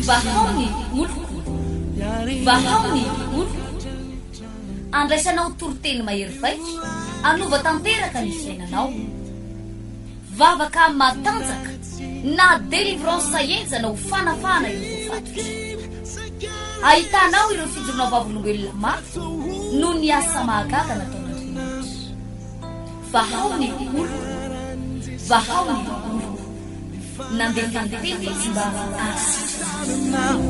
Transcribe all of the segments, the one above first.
Vahao ny oloko, vahao ny oloko. Andraisanao toriteny mahery vaika, hanova tanteraka ny fiainanao. Vavaka matanjaka na délivrance henjana ho fanafahana ireo voafatotra. Ahitanao ireo fijoroana vavolombelona mafy noho ny asa mahagaga nataon'Andriamanitra. Vahao ny oloko, vahao ny oloko. Nandefa ny teny izy mba hahasitrana azy.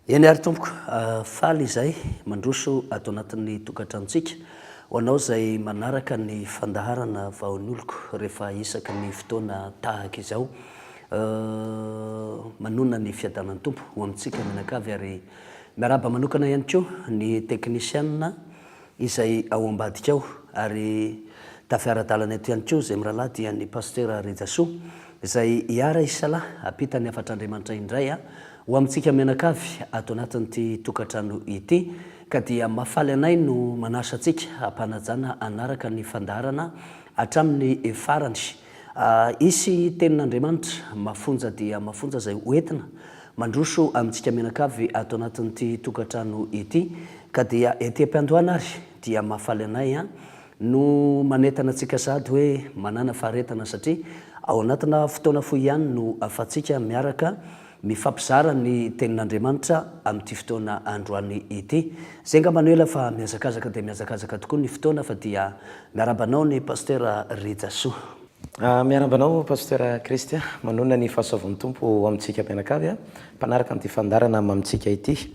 Eny ary tompoko, faly izay mandroso ato anatin'ny tokantranontsika. Ho anao izay manaraka ny fandaharana Vao ny Oloko rehefa isaky ny fotoana tahaka izao, manonona ny fiadanan'ny Tompo ho amintsika mianakavy ary miarahaba manokana ihany koa ny teknisianina izay ao ambadika ao ary tafiara-dalana eto ihany koa izay mirahalahy dia ny Pasitera Rejasoa izay hiara-hisalahy hampita ny hafatr'Andriamanitra indray ho amintsika mianakavy ato anatin'ity tokantrano ity Ka dia mahafaly anay no manasa antsika hampanajana hanaraka ny fandaharana hatramin'ny farany. Hisy tenin'Andriamanitra mafonja dia mafonja izay ho entina mandroso amintsika mianakavy ato anatin'ity tokantrano ity. Ka dia ety am-piandohana ary dia mahafaly anay no manentana antsika sahady hoe manàna faharetana satria ao anatina fotoana fohy ihany no ahafahantsika miaraka Mifampizara ny tenin'Andriamanitra amin'ity fotoana androany ity. Zay angamba no ela fa mihazakazaka dia mihazakazaka tokoa ny fotoana fa dia miarahaba anao ny Pasteur Rijasoa. Miarahaba anao Pasteur Christian, manonona ny fahasoavan'ny Tompo ho amintsika mpianakavy mpanaraka an'ity fandaharana mamintsika ity.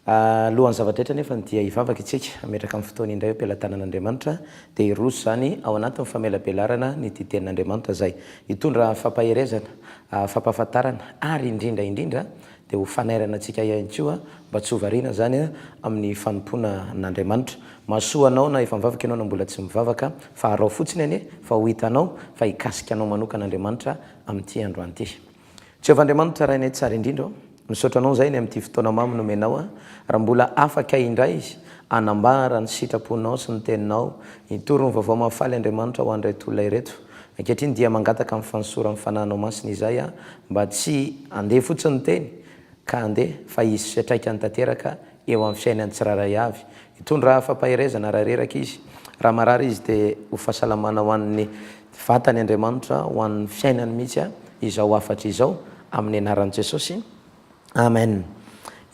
Alohan'ny zava-drehetra anefa dia hivavaka isika, hametraka ny fotoana indray eo am-pelatanan'Andriamanitra, dia hiroso izany ao anatin'ny famelabelarana ny ity Tenin'Andriamanitra izay hitondra fampaherezana, fampahafantarana ary indrindra indrindra dia ho fanairana antsika ihany koa mba tsy ho variana izany amin'ny fanompoana an'Andriamanitra. Mahasoa anao na efa mivavaka ianao na mbola tsy mivavaka fa araho fotsiny anie fa ho hitanao fa hikasika anao manokana Andriamanitra amin'ity androany ity. Jehovah Andriamanitra Rainay tsara indrindra ô, misaotra Anao zahay ny amin'ity fotoana mamy nomenao ahy, raha mbola afaka indray hanambara ny sitraponao sy ny teninao, hitory ny vaovao mahafaly Andriamanitra ho an'ireto olona ireto. Ankehitriny dia mangataka ny fanosoran'ny Fanahinao Masina izahay mba tsy handeha fotsiny ny teny ka handeha fa hisy fiantraikany tanteraka eo amin'ny fiainan'ny tsirairay avy. Hitondra fampaherezana raha reraka izy. Raha marary izy dia ho fahasalamana ho an'ny vatany Andriamanitra, ho an'ny fiainany mihitsy izao hafatra izao, amin'ny anaran'i Jesosy. Amen.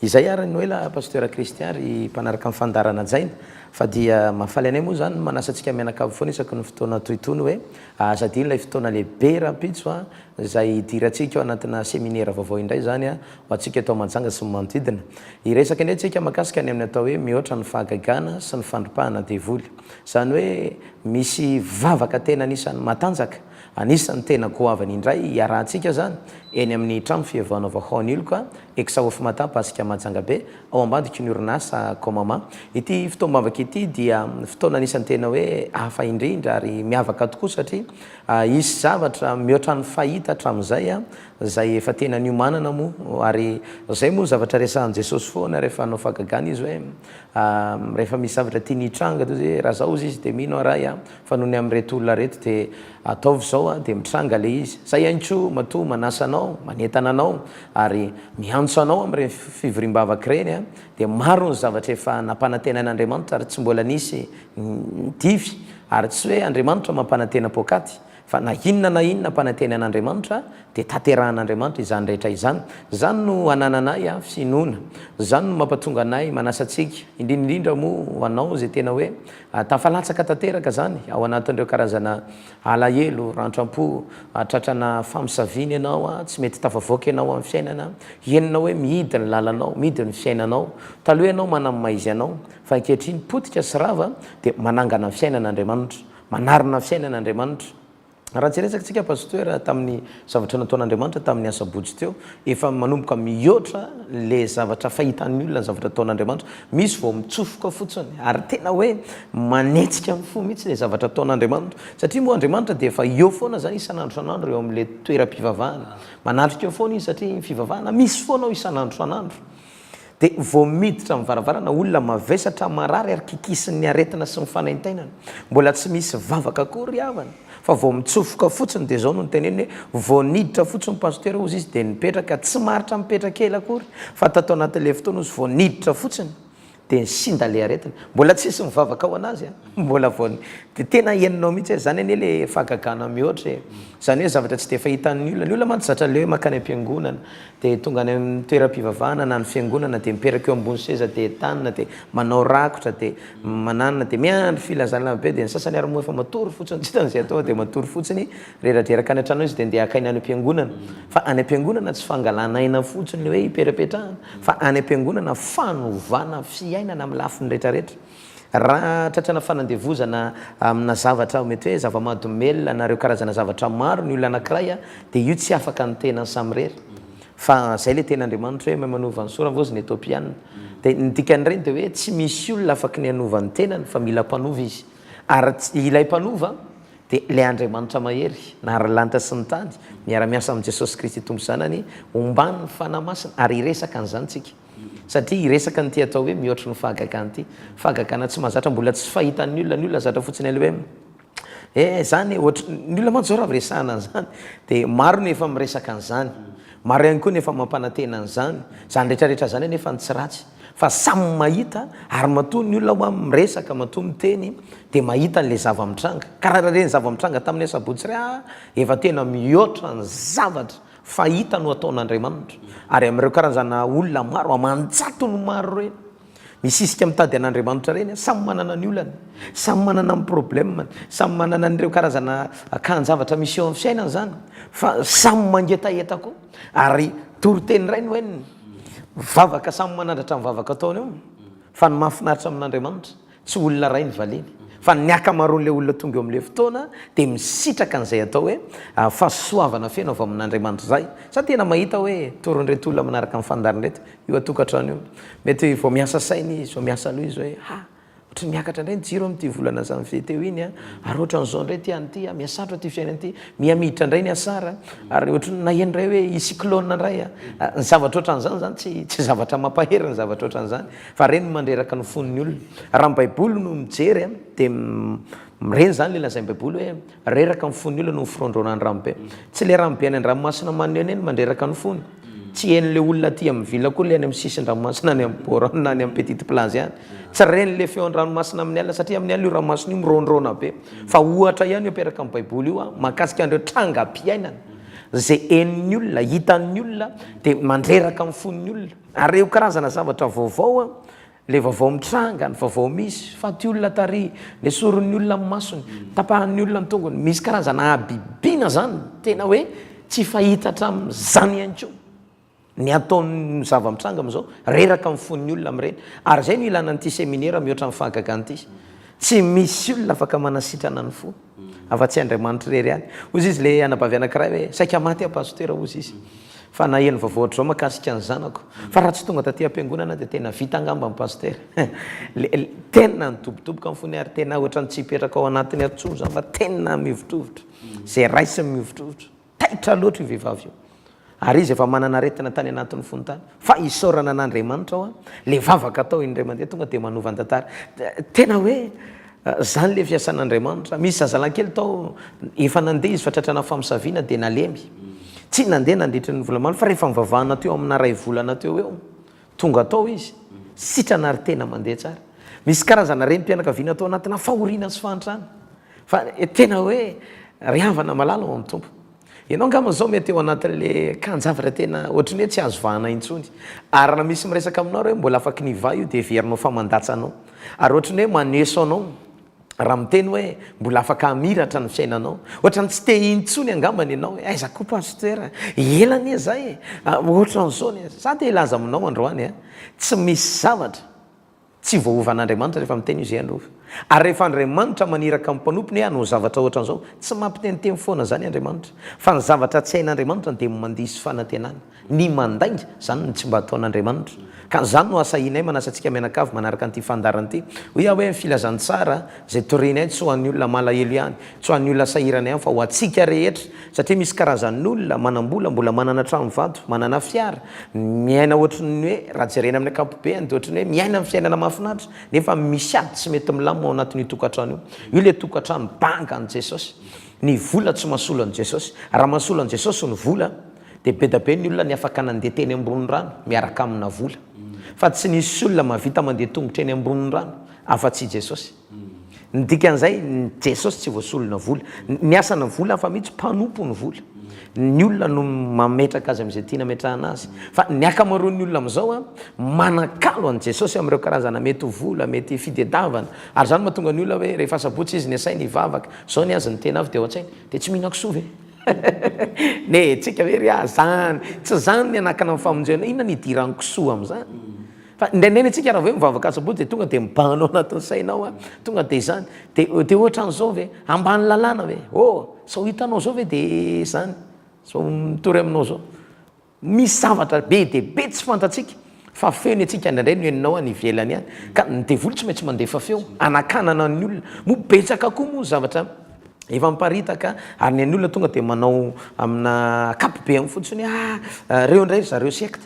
Izay ary no ela Pasteur Christian ry mpanaraka ny fandaharana hajaina fa dia mahafaly anay moa izany ny manasa antsika mianakavy foana isaky ny fotoana toy itony hoe aza adino ilay fotoana lehibe rahampitso a izay hidirantsika ao anatina seminera vaovao indray izany ho antsika eto Mahajanga sy ny manodidina. Hiresaka indray tsika mahakasika ny amin'ny atao hoe mihoatra ny fahagagana sy ny fandripahana devoly. Izany hoe misy vavaka tena anisan'ny matanjaka, anisan'ny tena goavana indray hiarahantsika izany eny amin'ny trano fihevana Vahaon Iloka, Exaofmata Pasika Mahajanga Be, ao ambadiky ny orinasa Comama. Ity fotoam-bavaka ity dia fotoana anisan'ny tena hoe hafa indrindra ary miavaka tokoa satria Hisy zavatra mihoatra ny fahita hatramin'izay izay efa tena niomanana moa ary izay moa ny zavatra resahan'i Jesosy foana rehefa hanao fahagagana izy hoe rehefa misy zavatra tiany hitranga dia hoe raha zao izy dia mino aho Ray a fa noho ny amin'ireto olona ireto dia ataovy izao a dia mitranga ilay izy. Izay ihany koa matoa manasa anao, manentana anao ary miantso anao amin'ireny fivoriam-bavaka ireny dia maro ny zavatra efa nampanantenain'Andriamanitra ary tsy mbola nisy Ny dify, ary tsy hoe Andriamanitra mampanantena poakaty, fa na inona na inona ampanantenain'Andriamanitra dia tanterahan'Andriamanitra izany rehetra izany. Izany no anananay finoana. Izany no mampatonga anay manasa antsika, indrindra indrindra moa ho anao izay tena hoe tafalatsaka tanteraka izany ao anatin'ireo karazana alahelo, rantram-po, tratrana famosaviana ianao, tsy mety tafavoaka ianao amin'ny fiainana, henonao hoe mihidy ny lalanao, mihidy ny fiainanao. Taloha ianao manamaizy anao, Fa ankehitriny potika sy rava dia manangana fiainana Andriamanitra, manarina fiainana Andriamanitra. Raha tsy hiresaka tsika Pasteur tamin'ny zavatra nataon'Andriamanitra tamin'ny asabotsy teo, efa manomboka mihoatra le zavatra fahitan'ny olona ny zavatra ataon'Andriamanitra, misy vao mitsofoka fotsiny ary tena hoe manetsika ny fo mihitsy le zavatra ataon'Andriamanitra, satria moa Andriamanitra dia efa eo foana zany isan'andro isan'andro eo amin'le toeram-pivavahana, manatrika eo foana izy satria ny fivavahana misy foana ao isan'andro isan'andro. Dia vao miditra amin'ny varavarana olona mavesatra marary ary kikisin'ny aretina sy ny fanaintainana. Mbola tsy misy vavaka akory ry havana fa vao mitsofoka fotsiny dia izao no noteneniny hoe vao niditra fotsiny pasitera hozy izy dia nipetraka, tsy maharitra mipetraka ela akory fa tato anatin'ilay fotoana hozy vao niditra fotsiny dia nisinda ilay aretina. Mbola tsisy mivavaka ho an'azy an! Mbola vao dia tena henonao mihitsy hoe izany anie ilay fahagagana mihoatra e! Izany hoe zavatra tsy dia fahitan'ny olona. Ny olona mantsy zatra ilay hoe mankany am-piangonana dia tonga any amin'ny toeram-pivavahana na ny fiangonana dia mipetraka eo ambony seza dia entanina dia manao rakotra dia mananona dia miandry filazana be dia ny sasany ary moa efa matory fotsiny tsy hitany izay atao dia matory fotsiny reradreraka any an-trano izy dia ndeha haka aina any am-piangonana fa any am-piangonana tsy fangalana aina fotsiny ilay hoe hipetrapetrahana fa any am-piangonana fanovana fiainana amin'ny lafiny rehetrarehetra Raha tratrana fanandevozana amina zavatra mety hoe zava-mahadomelina na ireo karazana zavatra maro ny olona anankiray dia io tsy afaka ny tenany samirery. Fa zay le tenin'Andriamanitra hoe mahay manova ny sorany vao izy ny Etopiana. Dia ny dikan'ireny dia hoe tsy misy olona afaky ny hanova ny tenany fa mila mpanova izy. Ary ilay mpanova dia ilay Andriamanitra mahery nahary ny lanitra sy ny tany miara-miasa amin'i Jesosy Kristy Tompo Zanany omban'ny Fanahy Masina ary hiresaka an'izany tsika. Satria hiresaka an'ity atao hoe mihoatry ny fahagagana ity. Fahagagana tsy mahazatra, mbola tsy fahitan'ny olona, ny olona zatra fotsiny an'ilay hoe eh zany e, ohatry, ny olona mantsy zao raha vao resahana an'izany dia maro ny efa miresaka an'izany, maro ihany koa ny efa mampanantena an'izany, izany rehetra rehetra izany anefa no tsy ratsy fa samy mahita ary matoa ny olona hoa miresaka, matoa miteny dia mahita an'ilay zava-mitranga. Ka raha ireny zava-mitranga tamin'ny asabotsy ireny ah, efa tena mihoatra ny zavatra Fahita no ataon'Andriamanitra. Ary amin'ireo karazana olona maro, aman-jatony maro ireny, misisika mitady an'Andriamanitra ireny, samy manana ny olany, samy manana ny problème-ny, samy manana an'ireo karazana akan-javatra misy eo amin'ny fiainany izany, fa samy mangetaheta koa. Ary toriteny iray no henony, vavaka samy manandratra ny vavaka ataony eo, fa ny mahafinaritra amin'Andriamanitra, Tsy olona iray ny valiny, fa ny ankamaroan'ilay olona tonga eo amin'ilay fotoana dia misitraka an'izay atao hoe fahasoavana feno avy amin'Andriamanitra izay. Za tena mahita hoe torin'ireto olona manaraka ny fandaharana ireto io an-tokantrano io. Mety vao miasa saina izy, vao miasa loha izy hoe ha! Ohatran'ny miakatra indray ny jiro amin'ity volana janvier teo iny an! Ary ohatran'izao indray ity any ity an! Mihasarotra ity fiainana ity, miha miditra indray ny asara, ary ohatran'ny naheno indray hoe hisy cyclone indray an! Ny zavatra ohatran'izany izany tsy tsy zavatra mampahery ny zavatra ohatran'izany. Fa reny no mandreraka ny fon'ny olona. Raha ny baiboly no mijery dia reny izany ilay lazain'ny baiboly hoe reraka ny fon'ny olona noho ny firaondraonan'ny ranobe. Tsy ilay ranobe any an-dranomasina maneho no mandreraka ny fony. Tsy henon'ilay olona aty amin'ny ville koa ilay any amin'ny sisin-dranomasina any amin'ny bord na any amin'ny petite plage any. Tsy ren'ilay feon-dranomasina amin'ny alina satria amin'ny alina io ranomasina io miraondraona be. Fa ohatra ihany io ampiaraka amin'ny baiboly io mahakasika an'ireo trangam-piainana izay henon'ny olona, hitan'ny olona dia mandreraka ny fon'ny olona. Ary ireo karazana zavatra vaovao an, ilay vaovao mitranga, ny vaovao misy, faty olona tary, nesorin'ny olona ny masony, tapahan'ny olona ny tongony, misy karazana habibiana izany, tena hoe tsy fahita hatramin'izany ihany koa ny ataon'ny zava-mitranga amin'izao, reraka ny fon'ny olona amin'ireny. Ary izay no ilana an'ity seminera mihoatra ny fahagagana ity. Tsy misy olona afaka manasitrana ny fo. Afa-tsy Andriamanitra irery ihany. Hozy izy le anabavy anankiray hoe, saika maty aho pasitera hozy izy, fa naheno vaovao ohatr'izao mahakasika ny zanako, fa raha tsy tonga taty am-piangonana aho dia tena vita angamba ny pasitera. Le, tena nidobodoboka ny fony ary tena ohatran'ny tsy hipetraka ao anatiny ato intsony izany fa tena mihovitrovitra. Izay raisiny mihovitrovitra. Taitra loatra io vehivavy io. Ary izy efa manana aretina tany anatin'ny fony tany. Fa isaorana an'Andriamanitra hoa, le vavaka atao indray mandeha tonga dia manova ny tantara. Tena hoe zany le fiasan'Andriamanitra. Misy zazalahy kely tao efa nandeha izy fa tratrana famosaviana dia nalemy. Tsy nandeha nandritry ny volana maro fa rehefa nivavahana teo amina iray volana teo eo, tonga tao izy, sitrana ary tena mandeha tsara. Misy karazana renim-pianakaviana tao anatina fahoriana sy fahantrana. Fa tena hoe ry havana malala ao amin'ny Tompo. Ianao angamba izao mety eo anatin'le kan-javatra tena ohatry ny hoe tsy azo vahana intsony. Ary raha misy miresaka aminao hoe mbola afaky ny hivaha io dia heverinao fa mandatsa anao. Ary ohatry ny hoe maneso anao raha miteny hoe mbola afaka hamiratra ny fiainanao. Ohatran'ny tsy te intsony angambany ianao hoe aiza koa pasteur a! Ela anie zay e! Ohatran'izao anie. Za te hilaza aminao androany a, tsy misy zavatra. Tsy voaovan'Andriamanitra rehefa miteny Izy hanova. Ary rehefa Andriamanitra maniraka ny mpanompony hoe hanao zavatra ohatran'izao, tsy mampiteniteny foana izany Andriamanitra. Fa ny zavatra tsy hain'Andriamanitra dia ny mandiso fanantenana. Ny mandainga, izany no tsy mba ataon'Andriamanitra. Ka izany no asahianay manasa antsika mianakavy manaraka an'ity fandaharana ity. Hoy aho hoe ny filazantsara izay torianay tsy ho an'ny olona malahelo ihany, tsy ho an'ny olona sahirana ihany fa ho antsika rehetra. Satria misy karazan'olona manam-bola, mbola manana trano vato, manana fiara, miaina ohatry ny hoe, raha jerena amin'ny ankapobeany dia ohatry ny hoe miaina ny fiainana mahafinaritra, nefa misy ady tsy mety milamina ao anatin'io tokantrano io. Io ilay tokantrano banga an'i Jesosy. Ny vola tsy mahasolo an'i Jesosy. Raha mahasolo an'i Jesosy ny vola, Dia be da be ny olona ny afaka nandeha teny ambony rano miaraka amina vola. Fa tsy nisy olona mahavita mandeha tongotra eny ambony rano afa-tsy i Jesosy. Ny dikan'izay, ny Jesosy tsy voasolona vola. Ny asana vola hafa mihitsy, mpanompo ny vola. Ny olona no mametraka azy amin'izay tiana ametrahana azy. Fa ny ankamaroan'ny olona amin'izao an, manakalo an'i Jesosy amin'ireo karazana mety ho vola, mety fitediavana. Ary izany mahatonga ny olona hoe rehefa asabotsy izy ny asainy hivavaka, izao ny azy ny tena avy dia ao an-tsainy, dia tsy mihinan-kisoa ve? Ne tsika ve ry ah zany tsy zany ny anakana ny famonjena inona ny idiran'ny kisoa am'zany fa indraindray ny antsika raha vao hoe mivavaka asabotsy de tonga de mibahana ao anatin'ny sainao a tonga de zany de de ohatran'izao ve ambany lalàna ve oh sao hitanao zao ve de zany sao mitory aminao zao Misy zavatra be dia be tsy fantatsika fa feo ny antsika indraindray no henonao any ivelany any ka ny devoly tsy maintsy mandefa feo hanakanana ny olona moa betsaka koa moa ny zavatra efa miparitaka ary ny an'ny olona tonga dia manao amina ankapobeany fotsiny hoe ah reo indray ry zareo sekta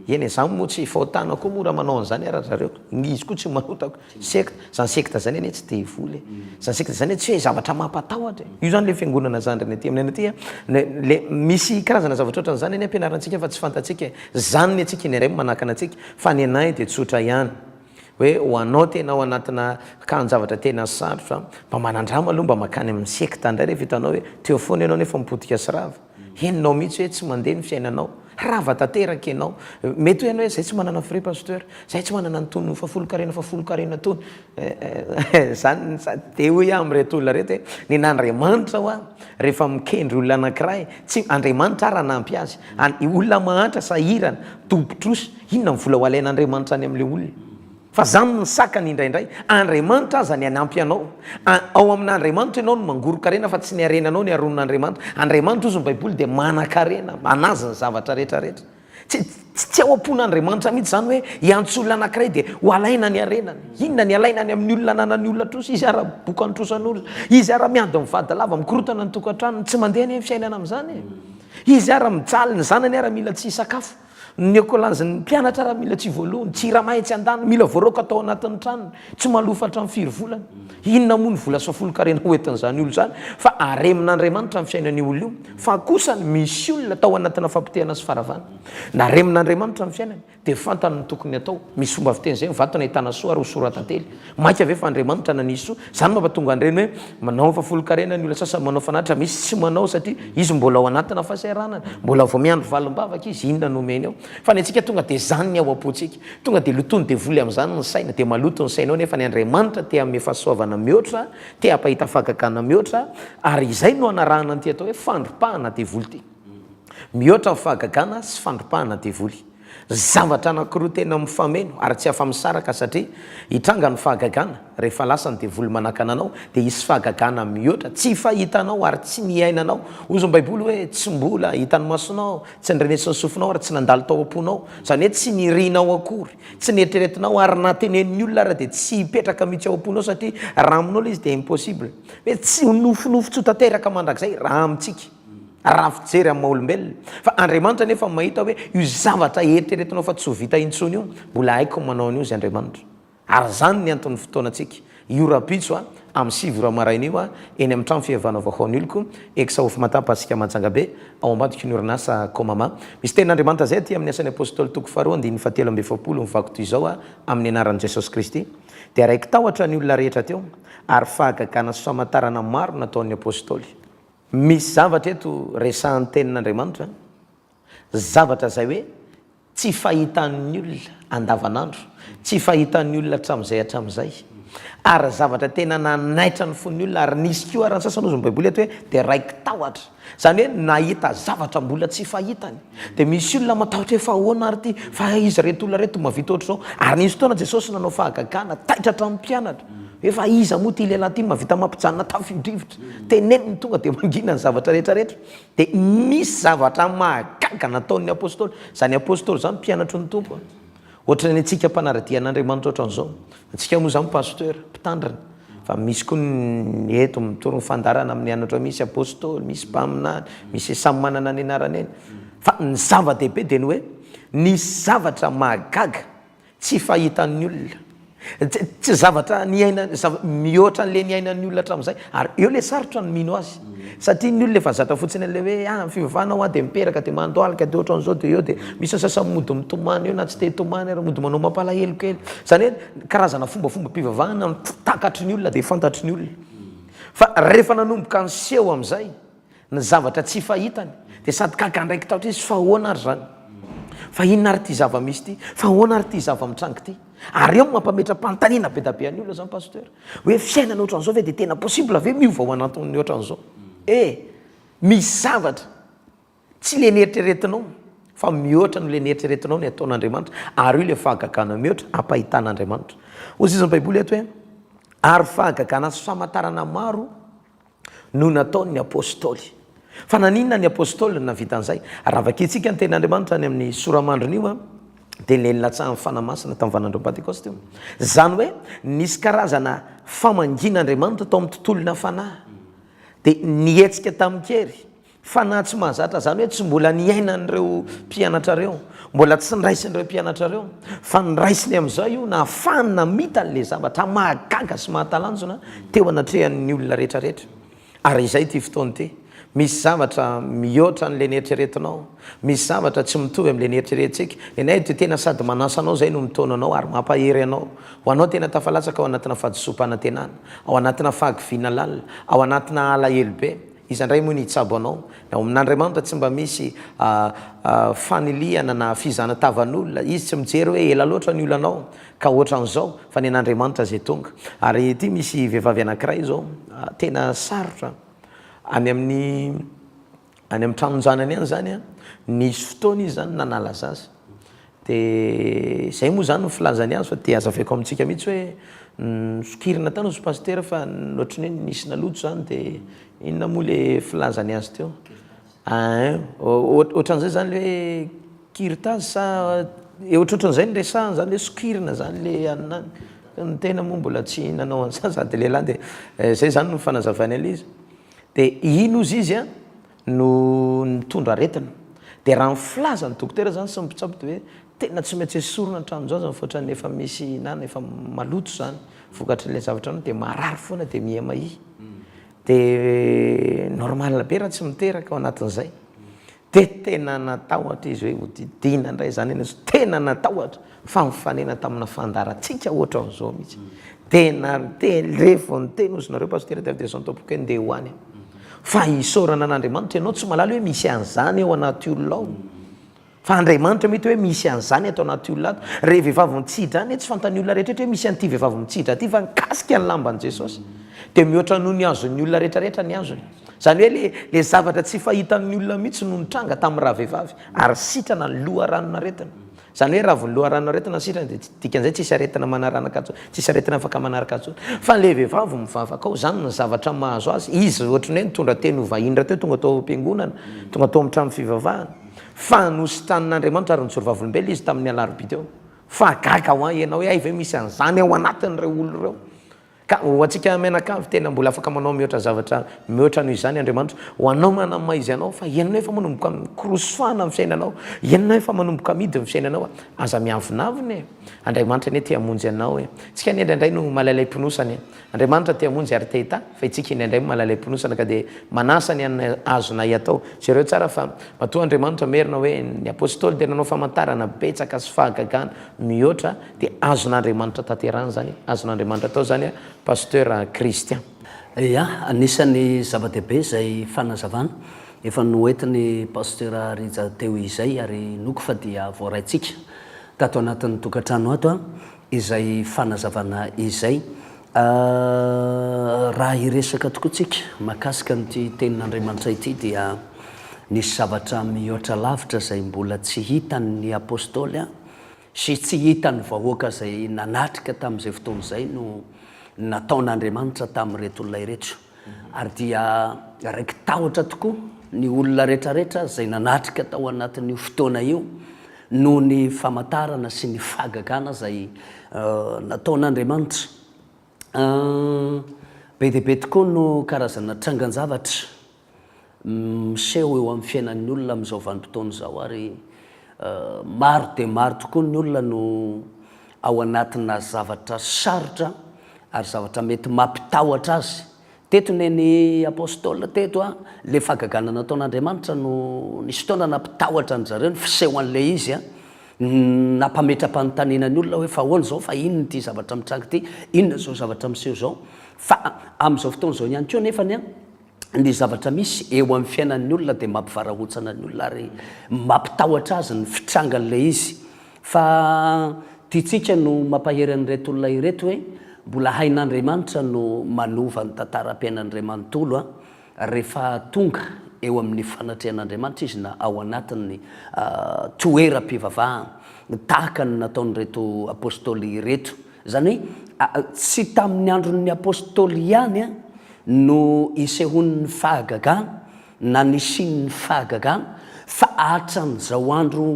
eny e za moa tsy fahotana koa moa raha manao an'izany ara ry zareo izy koa tsy manota Sekta, zany sekta zany anie tsy devoly e. Zany sekta zany tsy hoe zavatra mampatahotra e. Io zany le fiangonana zandriny aty aminay aty a, le le misy karazana zavatra ohatran'izany anie ampianarantsika fa tsy fantatsika e. Zany ny antsika indraindray no manakana antsika fa ny anay dia tsotra ihany hoe ho anao tena ao anatina kahan-javatra tena sarotra, mba manandrama aloha mba mankany amin'ny sekta indray rehefa hitanao hoe teo foana ianao nefa mipotika sy rava. Henonao mihitsy hoe tsy mandeha ny fiainanao. Rava tanteraka ianao. Mety hoe ianao hoe zay tsy manana frais pasteur, zay tsy manana an'itony fahafolonkarena fahafolonkarena itony. Zany dia hoy aho amin'ireto olona ireto hoe ny an'Andriamanitra hoa rehefa mikendry olona anankiray, tsy Andriamanitra ary hanampy azy. Olona mahantra, sahirana, dobo-trosa, inona ny vola ho alain'Andriamanitra any amin'ilay olona? Fa zany no sakana indraindray. Andriamanitra aza ny hanampy anao. Ao amin'Andriamanitra ianao no mangoron-karena fa tsy ny harenanao ny haronin'Andriamanitra. Andriamanitra hozy ny baiboly dia manan-karena, manazy ny zavatra rehetra rehetra. Tsy tsy ao am-pon'Andriamanitra mihitsy izany hoe hiantso olona anankiray dia ho alaina ny harenany. Inona ny alaina any amin'ny olona ananan'ny olona trosa? Izy ara bokan'ny trosan'olona. Izy ara miady mivady lava, mikorotana ny tokantranony. Tsy mandeha anie ny fiainana amin'izany e. Izy ara mijaly, ny zanany ara mila tsy hisakafo. Ny ekolazin'ny mpianatra raha mila tsy voaloa, ny jirama etsy andaniny mila voaroaka tao anatin'ny tranony, tsy malofa hatramin'ny firy volana. Inona moa ny vola sy fahafolonkarena ho entin'izany olona izany fa aremin'Andriamanitra ny fiainan'io olona io. Fa kosa misy olona tao anatina fampotehana sy faharavana. Naremin'Andriamanitra ny fiainany dia fantany ny tokony hatao. Misy fomba fiteny izay, ny vato nahitana soa ary hosoran-tantely. Mainka ve fa Andriamanitra nanisy soa? Izany mampatonga an'ireny hoe manao fahafolonkarena ny olona sasany, manao fanatitra, misy tsy manao satria izy mbola ao anatina fahasahiranana, mbola vao miandry valim-bavaka izy, inona no omeny ao? Fa ny antsika tonga dia izany ny ao am-pontsika, tonga dia lotoin'ny devoly amin'izany ny saina, dia maloto ny sainao nefa ny Andriamanitra te hanome fahasoavana mihoatra, te hampahita fahagagana mihoatra, ary izay no anarahana an'ity atao hoe fandripahana devoly ity. Mihoatra ny fahagagana sy fandripahana devoly. Zavatra anankiroa tena mifameno ary tsy afa-misaraka satria hitranga ny fahagagana rehefa lasa ny devoly manakana anao dia hisy fahagagana mihoatra tsy fahitanao ary tsy niainanao. Hozy ny baiboly hoe tsy mbola hitan'ny masonao, tsy nandrenesin'ny sofinao ary tsy nandalo tao am-ponao. Izany hoe tsy nirinao akory, tsy neritreretinao ary na tenenin'ny olona ara dia tsy hipetraka mihitsy ao am-ponao satria raha aminao ilay izy dia impossible. Hoe tsy ho nofinofy tsy ho tanteraka mandrakizay raha amintsika. Raha fijery amin'ny maha olombelona. Fa Andriamanitra anefa mahita hoe io zavatra eritreretinao fa tsy ho vita intsony io, mbola haiko ny manao an'io izy Andriamanitra. Ary izany ny anton'ny fotoanantsika. Io rahampitso a, amin'ny 9 ora maraina io a, eny amin'ny trano fihavana vaovao ny oloko, ex Hofmata Pasika Majangabe, ao ambadiky ny orinasa Comama. Misy tenin'Andriamanitra izay aty amin'ny Asan'ny Apostoly toko faharoa andininy fahatelo amby 40 mivaky toy izao a, amin'ny anaran'i Jesosy Kristy. Dia raiki-tahotra ny olona rehetra teo, ary fahagagana sy famantarana maro nataon'ny Apostoly. Misy zavatra eto resahan'ny tenin'Andriamanitra, zavatra izay hoe tsy fahitan'ny olona andavanandro, tsy fahitan'ny olona hatramin'izay hatramin'izay, ary zavatra tena nanaitra ny fon'ny olona, ary nisy koa ary ny sasany hozy ny Baiboly eto hoe dia raiki-tahotra, izany hoe nahita zavatra mbola tsy fahitany, dia misy olona matahotra hoe fa ahoana ary ity, fa iza ireto olona ireto mahavita ohatr'izao, ary nisy fotoana Jesosy nanao fahagagana, taitra hatramin'ny mpianatra. Hoe fa iza moa ity lehilahy ity no mahavita mampijanona tafio-drivotra? Teneniny tonga dia mangina ny zavatra rehetra rehetra. Dia nisy zavatra mahagaga nataon'ny apostoly. Izany apostoly izany mpianatry ny Tompo an. Ohatran'ny antsika mpanara-dia an'Andriamanitra ohatran'izao. Antsika moa izany pasteur, mpitandrina. Fa misy koa ny eto mitory ny fandaharana amin'ny anatra misy apostoly, misy mpaminany, misy samy manana ny anarany eny. Fa ny zava-dehibe dia ny hoe nisy zavatra mahagaga Tsy fahitan'ny olona. Tsy zavatra niainany, zava, mihoatra an'ilay niainan'ny olona hatramin'izay. Ary eo ilay sarotra ny mino azy. Satria ny olona efa zatra fotsiny an'ilay hoe, ah, ny fivavahana hoa dia miperaka, dia mandohalika, dia ohatran'izao, dia eo, dia misy ny sasany mody mitomany eo na tsy te hitomany ary mody manao mampalahelo kely. Izany hoe karazana fombafombam-pivavahana no takatry ny olona dia fantatry ny olona. Fa rehefa nanomboka niseho amin'izay, Ny zavatra tsy fahitany, dia sady gaga andraiki-tahotra izy, fa ahoana ary izany? Fa inona ary ity zava-misy ity? Fa ahoana ary ity zava-mitranga ity? Ary eo no mampametra-panontaniana be dia be an'ny olona izany Pasteur, hoe fiainana ohatran'izao ve dia tena possible ve miova ao anatin'ny ohatran'izao? E! Misy zavatra tsy ilay neritreretinao fa mihoatra noho ilay neritreretinao ny ataon'Andriamanitra, ary io ilay fahagagana mihoatra ampahitan'Andriamanitra. Hoy izy ny Baiboly eto hoe, ary fahagagana sy famantarana maro no nataon'ny Apostoly. Fa naninona ny Apostoly no nahavita an'izay? Raha vakintsika ny Tenin'Andriamanitra any amin'ny sora-mandriny io, dia ilay nilatsahan'ny Fanahy Masina tamin'ny vaninandron'ny Pantekosta io. Izany hoe nisy karazana famangian'Andriamanitra tao amin'ny tontolona fanahy. Dia nihetsika tamin-kery. Fanahy tsy mahazatra, izany hoe tsy mbola niainan'ireo mpianatra ireo, mbola tsy niraisin'ireo mpianatra ireo, fa niraisiny amin'izay io, nahafahany namita an'ilay zavatra mahagaga sy mahatalanjona teo anatrehan'ny olona rehetra rehetra. Ary izay ity fotoana ity. Misy zavatra mihoatra an'ilay neritreretinao, misy zavatra tsy mitovy amin'ilay neritreretintsika. Ny anay dia tena sady manasa anao izay no mitaona anao ary mampahery anao. Ho anao tena tafalatsaka ao anatina fahadisoam-panantenana, ao anatina fahakiviana lalina, ao anatina alahelo be. Iza indray moa ny hitsabo anao? Ny ao amin'Andriamanitra tsy mba misy fanilihana na fizahana tavan'olona. Izy tsy mijery hoe ela loatra ny olanao ka ohatran'izao fa ny an'Andriamanitra izay tonga. Ary ity misy vehivavy anankiray izao tena sarotra any amin'ny any amin'ny tranon-janany any izany an, nisy fotoana izy izany nanala zaza. Dia izay moa izany no filazany azy fa dia hazavaiko amintsika mihitsy hoe nosokirina tany hozy pasitera fa ohatran'ny hoe nisy naloto izany dia inona moa ilay filazany azy teo? Ein, ohatran'izay izany ilay hoe kiritazy sa ohatrohatran'izay no resahany izany hoe sokirina izany ilay anona any. Ny tena moa mbola tsy nanao an'izany sady lehilahy dia izay izany no fanazavany an'ilay izy. Dia iny hozy izy an, no nitondra aretina. Dia raha ny filazan'ny dokotera izany sy ny mpitsabo dia hoe tena tsy maintsy esorina ny tranon-jaza fa ohatran'ny efa misy nana efa maloto izany vokatr'ilay zavatra anao dia marary foana dia miha-mahia. Dia normal be raha tsy miteraka ao anatin'izay. Dia tena natahotra izy hoe hodidiana indray izany ianao, tena natahotra fa nifanena tamina fandaharantsika ohatran'izao mihitsy. Tena re vao niteny ozy nareo pasitera dia avy dia izao nitaopoko hoe ndeha ho any aho. Fa isaorana an'Andriamanitra ianao tsy mahalala hoe misy an'izany ao anaty olona ao. Fa Andriamanitra mety hoe misy an'izany ato anaty olona ato. Re vehivavy mitsidra any tsy fantan'ny olona rehetra hoe misy an'ity vehivavy mitsidra ity fa nikasika ny lamban'i Jesosy. Dia mihoatra noho ny azon'ny olona rehetra rehetra ny azony. Izany hoe le le zavatra tsy fahitan'ny olona mihitsy no nitranga tamin'ny rahavehivavy ary sitrana ny loharanon'aretina. Izany hoe raha vao ny loharanon'aretina sitrana dia dikan'izay tsisy aretina manaranaka intsony, tsisy aretina afaka manaraka intsony. Fa ilay vehivavy mivavaka ao, izany ny zavatra mahazo azy, izy ohatran'ny hoe nitondra teny ho vahiny rahateo tonga tao am-piangonana, tonga tao amin'ny trano fivavahana, fa nositranin'Andriamanitra ary nijoro vavolombelona izy tamin'ny alarobia teo. Fa gaga ho ahy ianao hoe hay ve misy an'izany ao anatin'ireo olona ireo. Ka ho antsika mianakavy tena mbola afaka manao mihoatra zavatra mihoatra noho izany Andriamanitra. Ho anao manana ny maha izy anao fa ianao efa manomboka mikorosofana ny fiainanao, ianao efa manomboka amidy ny fiainanao. Aza miavonavona e. Andriamanitra anie te hamonjy anao e. Tsika anie indraindray no malailay-ponosana e. Andriamanitra te hamonjy ary te hitahy fa itsika indraindray malailay-ponosana ka dia manasa ny anona azonay atao. Jereo tsara fa matoa Andriamanitra merina hoe ny apostoly dia nanao famantarana betsaka sy fahagagana mihoatra Dia azon'Andriamanitra tanterahina izany, azon'Andriamanitra atao izany Pasteur Christian. Ya, anisan'ny zava-dehibe izay fanazavana efa noentin'i Pasteur Rija teo izay ary inoako fa dia voaraintsika tato anatin'ny tokantrano ato izay fanazavana izay. Raha hiresaka tokoa tsika mahakasika an'ity tenin'Andriamanitra ity dia nisy zavatra mihoatra lavitra izay mbola tsy hitan'ny Apostoly sy tsy hitan'ny vahoaka izay nanatrika tamin'izay fotoana izay no nataon'Andriamanitra tamin'ireto olona ireto. Ary dia raiki-tahotra tokoa ny olona rehetrarehetra izay nanatrika tao anatin'io fotoana io noho ny famantarana sy ny fahagagana izay nataon'Andriamanitra. Be dia be tokoa no karazana trangan-javatra miseho eo amin'ny fiainan'ny olona amin'izao vanim-potoana izao ary maro dia maro tokoa ny olona no ao anatina zavatra sarotra ary zavatra mety mampitahotra azy. Teto neny Apostoly teto a, le fahagagana nataon'Andriamanitra no nisy fotoana nampitahotra an-dry zareo ny fisehoan'ilay izy a, nampametra-panontaniana ny olona hoe fa ahoana izao, fa inona ity zavatra mitranga ity, inona izao zavatra miseho izao. Fa amin'izao fotoana izao ihany koa nefany a, ny zavatra misy eo amin'ny fiainan'ny olona dia mampivarahontsana ny olona ary mampitahotra azy ny fitrangan'ilay izy. Fa tiantsika no mampahery an'ireto olona ireto hoe mbola hain'Andriamanitra no manova ny tantaram-piainany iray manontolo rehefa tonga eo amin'ny fanatrehan'Andriamanitra izy na ao anatin'ny toeram-pivavahana tahaka ny nataon'ireto Apostoly ireto. Izany hoe tsy tamin'ny andron'ny Apostoly ihany no isehoan'ny fahagagana na nisian'ny fahagagana fa hatramin'izao andro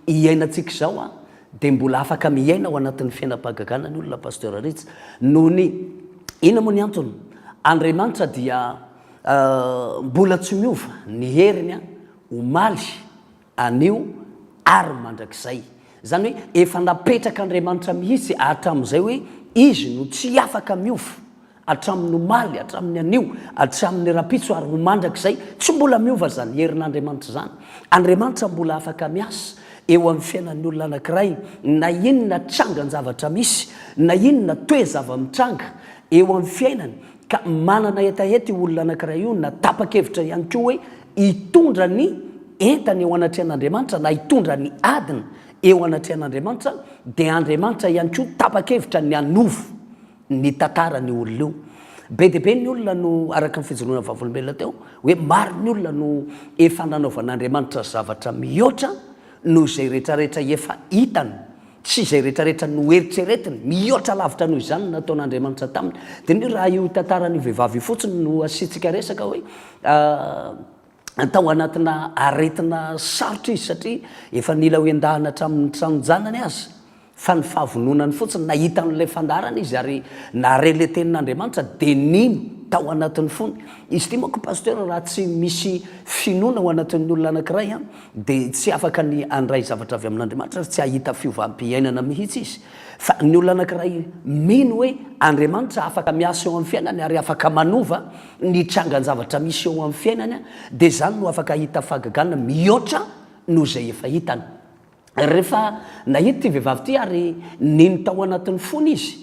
iainantsika izao dia mbola afaka miaina ao anatin'ny fiainam-pahagagana ny olona Pasteur Rija noho ny inona moa ny antony? Andriamanitra dia mbola tsy miova ny heriny omaly anio ary mandrakizay. Izany hoe efa napetrak'Andriamanitra mihitsy hatramin'izay hoe Izy no tsy afaka miova, hatramin'ny omaly, hatramin'ny anio, hatramin'ny rahampitso ary ho mandrakizay. Tsy mbola miova izany herin'Andriamanitra izany. Andriamanitra mbola afaka miasa eo amin'ny fiainan'ny olona anankiray na inona trangan-javatra misy, na inona toe-zava-mitranga eo amin'ny fiainany ka manana hetaheta io olona anankiray io na tapa-kevitra ihany koa hoe hitondra ny entany eo anatrehan'Andriamanitra na hitondra ny adiny eo anatrehan'Andriamanitra dia Andriamanitra ihany koa tapa-kevitra ny hanova ny tantaran'io olona io. Be dia be ny olona no, araka ny fijoroana vavolombelona teo, hoe maro ny olona no efa nanaovan'Andriamanitra zavatra mihoatra noho izay rehetrarehetra efa hitany sy izay rehetrarehetra noeritreretiny, mihoatra lavitra noho izany no nataon'Andriamanitra taminy. Diniho raha io tantaran'io vehivavy io fotsiny no asiantsika resaka hoe tao anatina aretina sarotra izy satria efa nila ho endahana hatramin'ny tranon-janany aza, fa ny fahavononany fotsiny, nahita an'ilay fandaharana izy ary nahare ilay tenin'Andriamanitra dia nino tao anatin'ny fony. Izy ity manko Pasteur raha tsy misy finoana ao anatin'ny olona anankiray an, dia tsy afaka ny handray zavatra avy amin'Andriamanitra ary tsy hahita fiovam-piainana mihitsy izy. Fa ny olona anankiray mino hoe Andriamanitra afaka miasa eo amin'ny fiainany ary afaka manova ny trangan-javatra misy eo amin'ny fiainany dia izany no afaka hahita fahagagana mihoatra noho izay efa hitany. Rehefa nahita ity vehivavy ity ary nino tao anatin'ny fony izy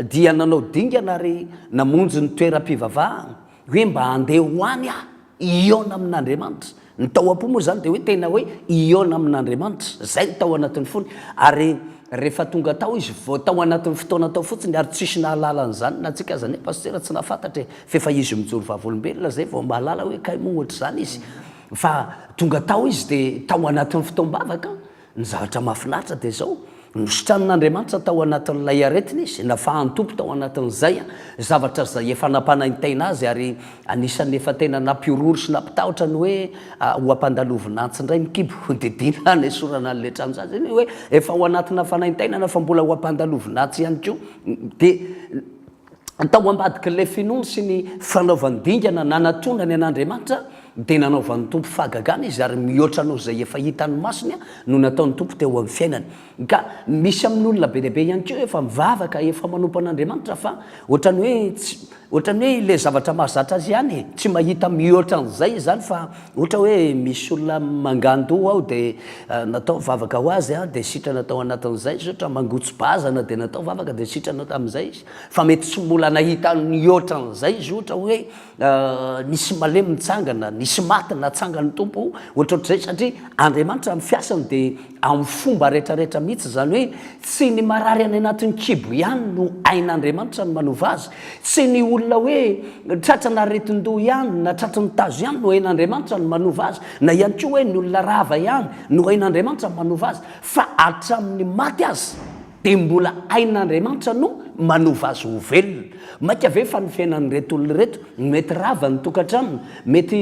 dia nanao dingana ary namonjy ny toeram-pivavahana hoe mba handeha ho any aho hihaona amin'Andriamanitra. Ny tao am-po moa izany dia hoe tena hoe hihaona amin'Andriamanitra. Izay no tao anatin'ny fony. Ary rehefa tonga tao izy, vao tao anatin'ny fotoana tao fotsiny, ary tsisy nahalala an'izany na antsika aza anie Pasitera tsy nahafantatra e, f'efa izy mijoro vavolombelona izay vao mahalala hoe kay moa ohatr'izany izy. Fa tonga tao izy dia tao anatin'ny fotoam-bavaka, Ny zavatra mahafinaritra dia izao, nositranin'Andriamanitra tao anatin'ilay aretina izy, nafahan'ny Tompo tao anatin'izay zavatra izay efa nampanaintaina azy ary anisan'ny efa tena nampihorohoro sy nampitahotra ny hoe ho ampandalovina antsy indray ny kibo, hodidiana hanesorana an'ilay tranon-jaza, izany hoe efa ao anatina fanaintainana fa mbola ho ampandalovina antsy ihany koa. Dia tao ambadik'ilay finoany sy ny fanaovany dingana nanatonany an'Andriamanitra dia nanaovan'ny Tompo fahagagana izy ary mihoatra noho izay efa hitan'ny masony no nataon'ny Tompo teo amin'ny fiainany. Ka misy amin'ny olona be dia be ihany koa efa mivavaka, efa manompo an'Andriamanitra fa ohatran'ny hoe tsy, ohatran'ny hoe ilay zavatra mahazatra azy ihany e, tsy mahita mihoatra an'izay izany fa ohatra hoe misy olona mangandoha ao dia natao vavaka ho azy dia sitrana tao anatin'izay izy, ohatra mangotso-bazana dia natao vavaka dia sitrana tamin'izay izy. Fa mety tsy mbola nahita nihoatra an'izay izy ohatra hoe nisy malemy nitsangana, nisy maty natsangan'ny Tompo, ohatrohatr'izay satria Andriamanitra amin'ny fiasany dia amin'ny fomba rehetrarehetra mihitsy, izany hoe tsy ny marary any anatin'ny kibo ihany no hain'Andriamanitra ny manova azy, tsy ny olona hoe tratran'aretin-doha ihany na tratry ny tazo ihany no hain'Andriamanitra ny manova azy, na ihany koa hoe ny olona rava ihany no hain'Andriamanitra ny manova azy, fa hatramin'ny maty aza. dia mbola hain'Andriamanitra no manova azy ho velona. Mainka ve fa ny fiainan'ireto olona ireto, mety rava ny tokantranony, mety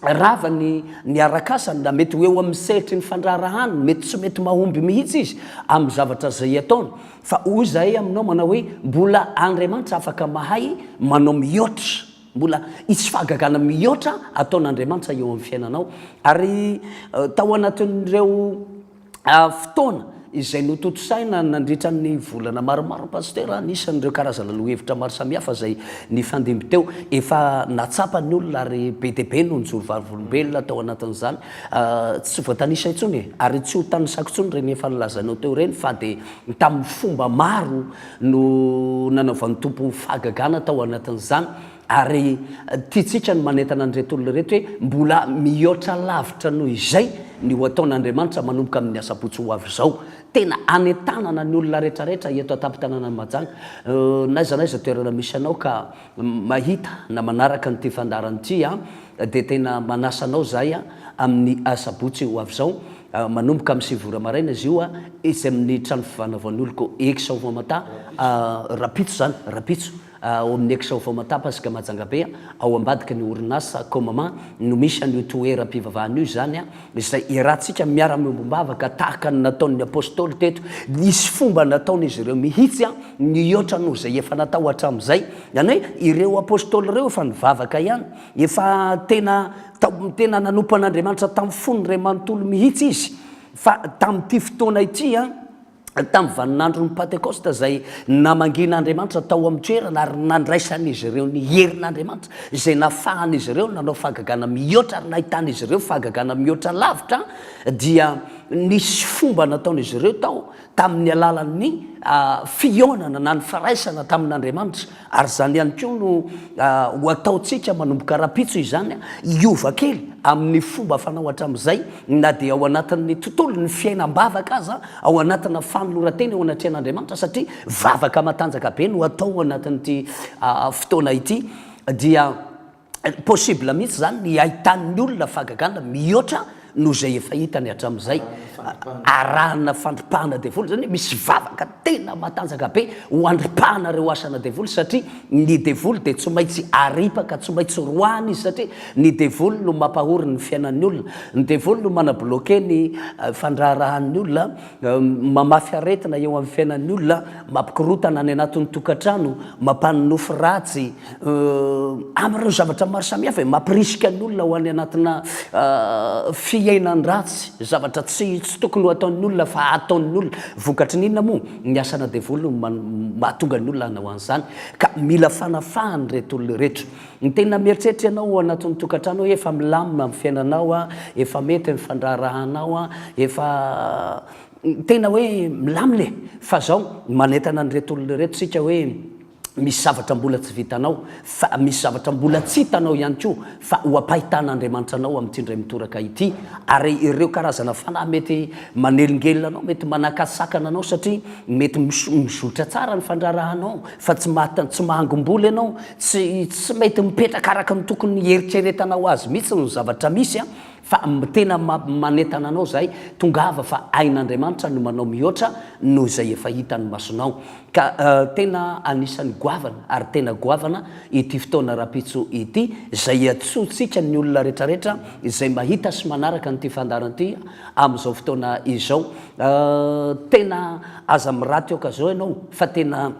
rava ny ny arak'asany, na mety ho eo amin'ny sehatry ny fandraharahany, mety tsy mety mahomby mihitsy izy amin'ny zavatra izay ataony. Fa hoy izahay aminao manao hoe, mbola Andriamanitra afaka mahay manao mihoatra. Mbola hisy fahagagana mihoatra ataon'Andriamanitra eo amin'ny fiainanao. Ary tao anatin'ireo fotoana izay notontosaina nandritra ny volana maromaro, Pasitera, anisan'ireo karazana lohahevitra maro samihafa izay nifandimby teo. Efa nahatsapa ny olona ary be dia be no nijoro vavolombelona tao anatin'izany. Tsy voatanisa intsony e! Ary tsy ho tanisako intsony ireny efa nolazainao teo ireny fa dia tamin'ny fomba maro no nanaovan'ny Tompo fahagagana tao anatin'izany ary tiantsika ny manentana an'ireto olona ireto hoe mbola mihoatra lavitra noho izay ny ho ataon'Andriamanitra manomboka amin'ny asabotsy ho avy izao. Tena anentanana ny olona rehetrarehetra eto an-tampon-tanànan'i Mahajanga, n'aiza n'aiza toerana misy anao ka mahita na manaraka an'ity fandaharana ity dia tena manasa anao izahay amin'ny asabotsy ho avy izao Manomboka amin'ny 9 ora maraina izy io etsy amin'ny trano fivanavoan'oloko Ex Ofamata, rahampitso izany, rahampitso, ao amin'ny Ex Ofamata Pasika Mahajanga Be, ao ambadiky ny orinasa Comama no misy an'io toeram-pivavahana io izany, izay iarahantsika miara-miombom-bavaka tahaka ny nataon'ny Apostoly teto. Nisy fomba nataon'izy ireo mihitsy nihoatra noho izay efa natao hatramin'izay. Izany hoe ireo Apostoly ireo efa nivavaka ihany, efa tena Tao tena nanompo an'Andriamanitra tamin'ny fony iray manontolo mihitsy izy, fa tamin'ity fotoana ity, tamin'ny vaninandron'ny Pantekosta izay namangian'Andriamanitra tao amin'ny toerana ary nandraisan'izy ireo ny herin'Andriamanitra, izay nafahan'izy ireo nanao fahagagana mihoatra ary nahitan'izy ireo fahagagana mihoatra lavitra, dia nisy fomba nataon'izy ireo tao tamin'ny alalan'ny fihaonana na ny firaisana tamin'Andriamanitra. Ary izany ihany koa no ho ataontsika manomboka rahampitso izany, hiova kely amin'ny fomba fanao hatramin'izay, na dia ao anatin'ny tontolon'ny fiainam-bavaka aza, ao anatina fanoloran-tena eo anatrehan'Andriamanitra, satria vavaka matanjaka be no atao ao anatin'ity fotoana ity, dia Possible mihitsy izany ny ahitan'ny olona fahagagana mihoatra noho izay efa hitany hatramin'izay. Arahana fandripahana devoly izany hoe misy vavaka tena matanjaka be ho andripahana ireo asana devoly satria ny devoly dia tsy maintsy aripaka, tsy maintsy roahana izy satria ny devoly no mampahory ny fiainan'ny olona, ny devoly no mana-bloquer ny fandraharahan'ny olona. Mamafy aretina eo amin'ny fiainan'ny olona, mampikorontana any anatin'ny tokantrano, mampanonofy ratsy, amin'ireo zavatra maro samihafa e, mampirisika ny olona ho any anatina fiainan-dratsy, zavatra tsy tsy tokony ho ataon'ny olona fa ataon'ny olona. Vokatry ny inona moa? Ny asana devoly no mahatonga ny olona hanao an'izany. Ka mila fanafahana ireto olona ireto. Ny tena mieritreritra ianao ao anatin'ny tokantrano hoe efa milamina amin'ny fiainanao an, efa mety ny fandraharahanao an, efa tena hoe milamina e! Fa zao, manentana an'ireto olona ireto isika hoe misy zavatra mbola tsy vitanao, fa misy zavatra mbola tsy hitanao ihany koa fa ho ampahitan'Andriamanitra anao amin'ity indray mitoraka ity. Ary ireo karazana fanahy mety manelingelina anao, mety manakasakana anao satria mety mizotra tsara ny fandraharahanao fa tsy maha tsy mahangom-bola ianao, Tsy tsy mety mipetraka araka ny tokony hieritreretanao azy mihitsy ny zavatra misy an, fa tena manentana anao izahay, tongava fa hain'Andriamanitra no manao mihoatra noho izay efa hitan'ny masonao. Ka tena anisan'ny goavana ary tena goavana ity fotoana rahampitso ity, izay iantsoantsika ny olona rehetrarehetra izay mahita sy manaraka an'ity fandaharana ity amin'izao fotoana izao. Tena aza miraty occasion ianao fa tena.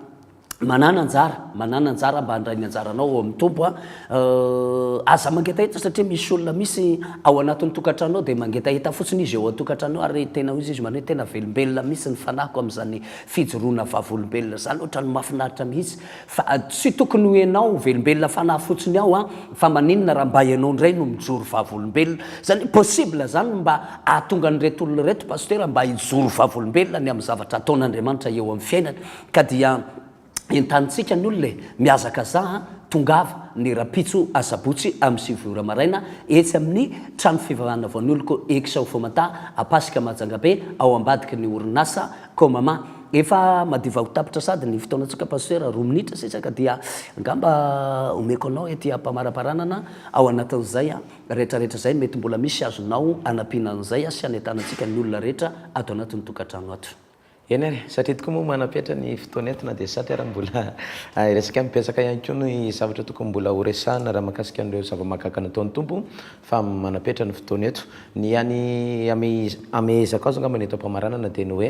Manàna anjara, manàna anjara mba handray ny anjaranao ao amin'ny Tompo a. Aza mangetaheta satria misy olona misy ao anatin'ny tokantrano ao dia mangetaheta fotsiny izy eo an-tokantrano ao ary tena hoy izy manao hoe tena velombelona mihitsy ny fanahiko amin'izany fijoroana vavolombelona izany, ohatran'ny mahafinaritra mihitsy. Fa tsy tokony ho ianao velombelona fanahy fotsiny ao an, fa maninona raha mba ianao indray no mijoro vavolombelona. Izany hoe possible izany ny mba hahatonga an'ireto olona ireto Pasitera mba hijoro vavolombelona ny amin'ny zavatra ataon'Andriamanitra eo amin'ny fiainany. Ka dia entanintsika ny olona e, mihazakazaha, tongava ny rahampitso asabotsy amin'ny 9 ora maraina etsy amin'ny trano fivavahana Voanoloko ex Fomata Ampasika Mahajangabe ao ambadiky ny orinasa Comama. Efa madiva ho tapitra sady ny fotoanantsika Pasteur, 2 minitra sisa ka dia angamba omeko anao ety am-pamaraparanana ao anatin'izay rehetrarehetra izay mety mbola misy azonao anampiana an'izay sy anentanantsika ny olona rehetra ato anatin'ny tokantrano ato. Eny ary, satria tokoa moa manam-petra ny fotoana eto na dia satry ary mbola hiresaka betsaka ihany koa ny zavatra tokony mbola ho resahina raha mahakasika an'ireo zava-mahagaga nataon'ny Tompo fa manam-petra ny fotoana eto. Ny hany amehezako azy angamba ny eto am-pamaranana dia ny hoe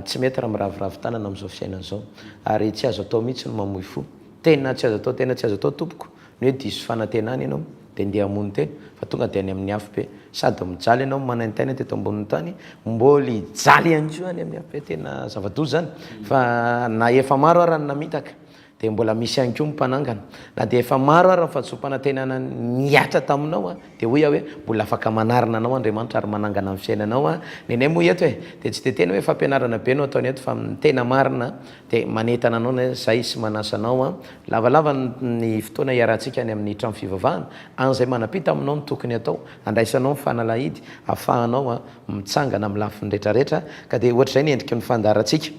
tsy mety raha miraviravy tanana amin'izao fiainana izao ary tsy azo atao mihitsy ny mamoy fo. Tena tsy azo atao, tena tsy azo atao tompoko ny hoe diso fanantenana ianao dia ndeha hamono tena fa tonga dia any amin'ny afobe. Sady mijaly ianao manaintaina teto ambonin'ny tany, mbola hijaly ihany koa any amin'ny afobe. Tena zava-doza izany fa na efa maro ara ny namitaka dia mbola misy ihany koa ny mpanangana. Na dia efa maro ara ny fahadisoam-panantenana nihatra taminao dia hoy aho hoe mbola afaka manarina anao Andriamanitra ary manangana ny fiainanao. Nenay moa eto e, dia tsy dia tena hoe fampianarana be no ataony eto fa ny tena marina Dia manentana anao ny zay sy manasa anao an. Lavalava ny fotoana iarahantsika any amin'ny trano fivavahana, any izay manampita aminao ny tokony atao, andraisanao ny fanalahidy afahanao an mitsangana amin'ny lafiny retraretra, ka dia ohatr'izay ny endriky ny fandaharantsika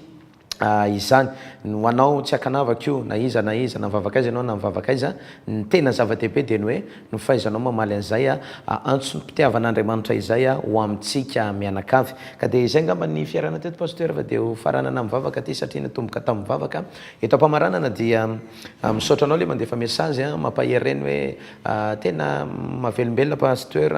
izany. Ny ho anao tsy ankanavaka io na iza na iza, na mivavaka aiza ianao na mivavaka aiza, ny tena zava-dehibe dia ny hoe ny fahaizanao mamaly an'izay antsom-pitiavan'Andriamanitra izay ho amintsika mianakavy. Ka dia izay angamba ny fiarahana teto Pasteur fa dia ho faranana amin'ny vavaka ity satria natomboka tamin'ny vavaka. Eto am-pamaranana dia misaotra anao ilay mandefa message mampahery ireny hoe tena mahavelombelona Pasteur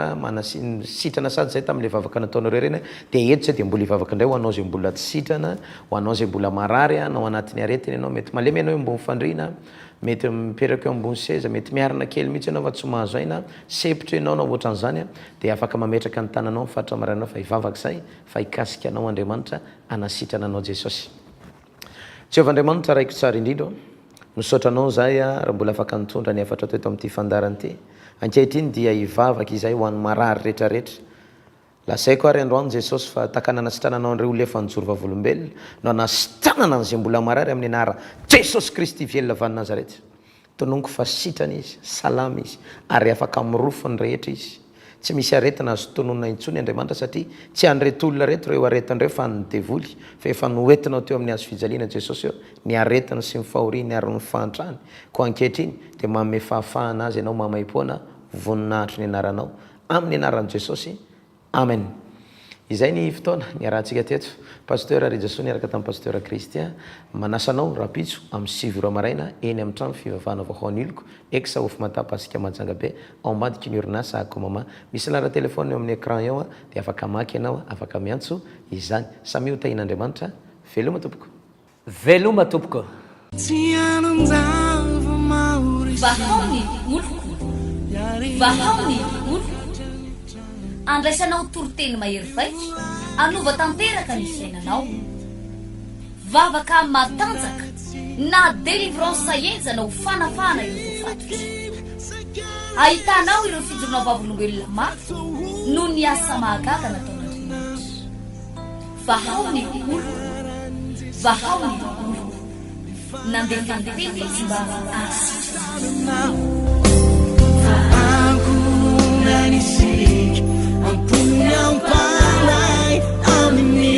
sitrana sady izay tamin'ilay vavaka nataonareo ireny dia eto izay dia mbola hivavaka indray ho anao izay mbola tsy sitrana, ho anao izay mbola marary na ao anatin'ny aretina ianao, mety malemy ianao eo ambony fandriana, Mety mipetraka eo ambony seza, mety miarina kely mihitsy ianao fa tsy mahazo aina, sempotra ianao na ohatran'izany, dia afaka mametraka ny tananao amin'ny faritra marainao fa hivavaka izay fa hikasika anao Andriamanitra hanasitrana anao Jesosy. Jehovah Andriamanitra Raiko tsara indrindra ô, misaotra anao izahay raha mbola afaka nitondra ny hafatrao teto amin'ity fandaharana ity. Ankehitriny dia hivavaka izahay ho an'ny marary rehetrarehetra. Lazaiko ary androany Jesosy fa tahaka nanasitrananao an'ireo olona efa nijoro vavolombelona no hanasitranana an'izay mbola marary amin'ny anara Jesosy Kristy velona avy any Nazareth. Tononiko fa sitrana izy, salama izy, ary afaka mirofo ny rehetra izy. Tsy misy aretina azo tononina intsony Andriamanitra satria tsy an'ireto olona ireto ireo aretina ireo fa an'ny devoly fa efa noentinao teo amin'ny hazo fijaliana Jesosy ô ny aretiny sy ny fahoriany ary ny fahantrany koa ankehitriny dia manome fahafahana azy ianao maimaimpoana voninahitry ny anaranao Amin'ny anaran'i Jesosy, Amen. Izay ny fotoana niarahantsika teto. Pasteur Rijasoa niaraka tamin'i Pasteur Christian. Manasa anao rahampitso amin'ny 9 ora maraina eny amin'ny trano fivavahana vaovao Aniloko, ex Ofmata Pasika Mahajanga Be, ao ambadiky ny orinasa Akomama. Misy laharan-telefaonina eo amin'ny écran eo dia afaka maka ianao, afaka miantso izany. Samia ho tahian'Andriamanitra. Veloma tompoko. Veloma tompoko. Vahao ny oloko. Vahao ny oloko. Andraisanao toriteny mahery vaika, hanova tanteraka ny fiainanao. Vavaka matanjaka na délivrance henjana ho fanafahana ireo voafatotra. Ahitanao ireo fijoroana vavolombelona mafy noho ny asa mahagaga nataon'Andriamanitra. Vahao ny oloko, vahao ny oloko. Nandefa ny teny izy mba hahasitrana azy. Fa ankohonana isika, am-pony am-panahy, amin'ny.